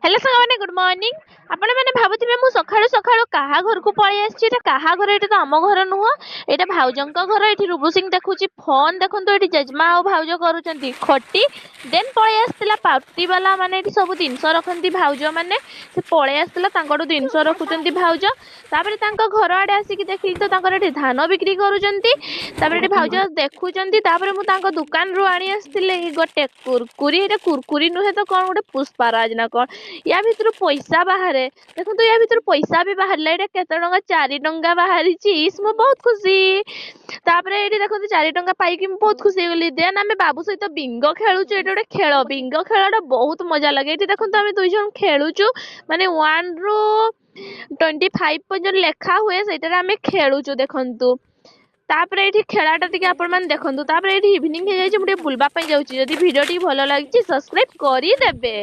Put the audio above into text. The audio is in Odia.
ହ୍ୟାଲୋ ସାଙ୍ଗମାନେ, ଗୁଡ୍ ମର୍ଣ୍ଣିଂ। ଆପଣମାନେ ଭାବୁଥିବେ ମୁଁ ସକାଳୁ ସକାଳୁ କାହା ଘରକୁ ପଳେଇ ଆସିଛି। ଏଇଟା କାହା ଘର? ଏଇଟା ତ ଆମ ଘର ନୁହଁ, ଏଇଟା ଭାଉଜଙ୍କ ଘର। ଏଇଠି ରୁବୁ ସିଂ ଦେଖୁଛି ଫୋନ୍। ଦେଖନ୍ତୁ, ଏଇଠି ଜେଜେମା ଆଉ ଭାଉଜ କରୁଛନ୍ତି ଖଟି। ଦେନ୍ ପଳେଇ ଆସିଥିଲା ପାର୍ଟି ବାଲା, ମାନେ ଏଇଠି ସବୁ ଜିନିଷ ରଖନ୍ତି ଭାଉଜ ମାନେ, ସେ ପଳେଇ ଆସିଥିଲା, ତାଙ୍କଠୁ ଜିନିଷ ରଖୁଛନ୍ତି ଭାଉଜ। ତାପରେ ତାଙ୍କ ଘର ଆଡ଼େ ଆସିକି ଦେଖିଲି ତ ତାଙ୍କର ଏଠି ଧାନ ବିକ୍ରି କରୁଛନ୍ତି। ତାପରେ ଏଠି ଭାଉଜ ଦେଖୁଛନ୍ତି। ତାପରେ ମୁଁ ତାଙ୍କ ଦୋକାନରୁ ଆଣି ଆସିଥିଲି ଗୋଟେ କୁରକୁରି। ଏଇଟା କୁରକୁରି ନୁହେଁ ତ କ'ଣ, ଗୋଟେ ପୁଷ୍ପାରାଜ ନା କ'ଣ। ୟା ଭିତରୁ ପଇସା ବାହାରେ। ଦେଖନ୍ତୁ, ୟା ଭିତରୁ ପଇସା ବି ବାହାରିଲା। ଏଇଟା କେତେ ଟଙ୍କା? 4 ଟଙ୍କା ବାହାରିଛି। ଇସ୍, ମୁଁ ବହୁତ ଖୁସି। ତାପରେ ଏଇଠି ଦେଖନ୍ତୁ, 4 ଟଙ୍କା ପାଇକି ମୁଁ ବହୁତ ଖୁସି ହେଇଗଲି। ଦେନ୍ ଆମେ ବାବୁ ସହିତ ବିଙ୍ଗୋ ଖେଳୁଛୁ। ଏଇଟା ଗୋଟେ ଖେଳ, ବିଙ୍ଗୋ ଖେଳଟା ବହୁତ ମଜା ଲାଗେ। ଏଇଠି ଦେଖନ୍ତୁ, ଆମେ 2 ଜଣ ଖେଳୁଛୁ, ମାନେ 1ରୁ 25 ପର୍ଯ୍ୟନ୍ତ ଲେଖା ହୁଏ, ସେଇଟାରେ ଆମେ ଖେଳୁଛୁ। ଦେଖନ୍ତୁ, ତାପରେ ଏଇଠି ଖେଳାଟା ଟିକେ ଆପଣମାନେ ଦେଖନ୍ତୁ। ତାପରେ ଏଇଠି ଇଭିନିଂ ହେଇଯାଇଛି, ମୁଁ ଟିକେ ବୁଲିବା ପାଇଁ ଯାଉଛି। ଯଦି ଭିଡ଼ିଓଟି ଭଲ ଲାଗିଛି, ସବସ୍କ୍ରାଇବ କରିଦେବେ।